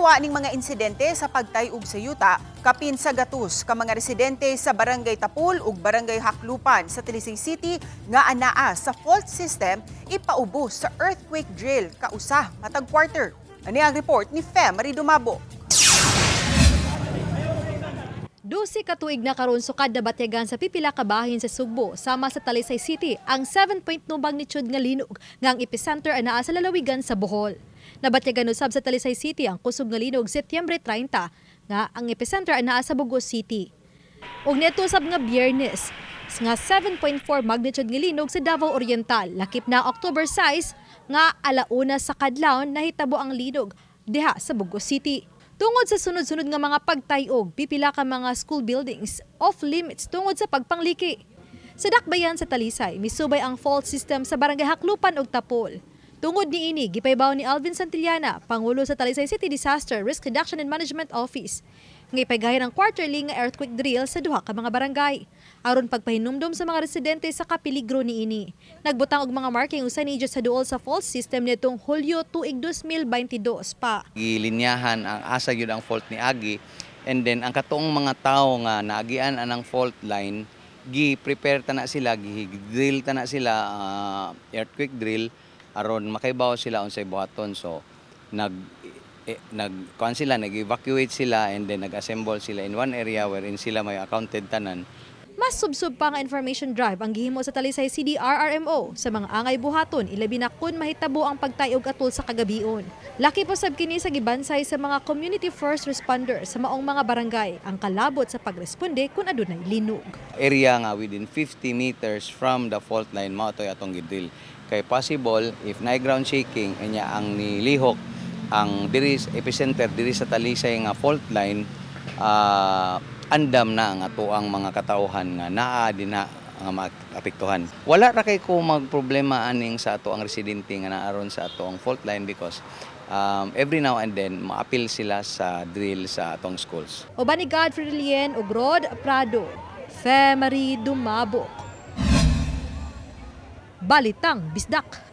Kaliwa ning mga insidente sa pagtay-og sa yuta, kapin sa gatus ka mga residente sa Barangay Tapul ug Barangay Jaclupan sa Talisay City nga anaa sa fault system ipaubos sa earthquake drill kausa matag quarter. Ani ang report ni Fe Marie Dumabo. 12 ka tuig na karon sukad nabatyagan sa pipila ka bahin sa Sugbo sama sa Talisay City ang 7.2 magnitude nga linog nga ang epicenter anaa sa lalawigan sa Bohol. Nabatyagan usab sa Talisay City ang kusog nga linog Setyembre 30 nga ang epicenter anaa sa Bogo City. Ug niadto sab nga Biyernes nga 7.4 magnitude nga linog sa Davao Oriental, lakip na October 6 nga alauna sa kadlawon nahitabo ang linog diha sa Bogo City. Tungod sa sunod-sunod nga mga pagtayog, pipila ka mga school buildings off limits tungod sa pagpangliki. Sa dakbayan sa Talisay, misubay ang fault system sa Barangay Jaclupan ug Tapul. Tungod niini, gipahibaw ni Alvin Santillana, Pangulo sa Talisay City Disaster Risk Reduction and Management Office, nga ipagayon ang quarterly nga earthquake drill sa duha ka mga barangay aron pagpahinumdom sa mga residente sa kapeligro niini. Nagbutang og mga marking usa ni sa duol sa fault system nitong Hulyo tuig 2022 pa. Gilinyahan ang asa gyud ang fault ni agi, and then ang katong mga tawo nga naagian anang fault line, gi-prepare ta na sila, gi-drill ta na sila, earthquake drill, aron makaibaw sila unsay buhaton. So nag kuan sila, nag-evacuate sila and then nag-assemble sila in one area wherein sila may accounted tanan. Mas subsob pa nga information drive ang gihimo sa Talisay CDRRMO sa mga angay buhaton, ilabi na kun mahitabo ang pagtayog atol sa kagabion. Laki po sab kini sa gibansay sa mga community first responder sa maong mga barangay ang kalabot sa pagresponde kung adunay linog. Area nga within 50 meters from the fault line, mao to'y atong gi-drill. Kay possible if naay ground shaking anya ang nilihok ang diri epicenter diri sa Talisay nga fault line, andam na ang atoang mga katauhan nga naa dinha nga maapektuhan. Wala ra kay ko magproblema aning sa ato ang residente nga naaron sa ato ang fault line because every now and then maapil sila sa drill sa atong schools. Uban ni Godfrey Lien ug Rod Prado, Fe Marie Dumabok. Balitang Bisdak.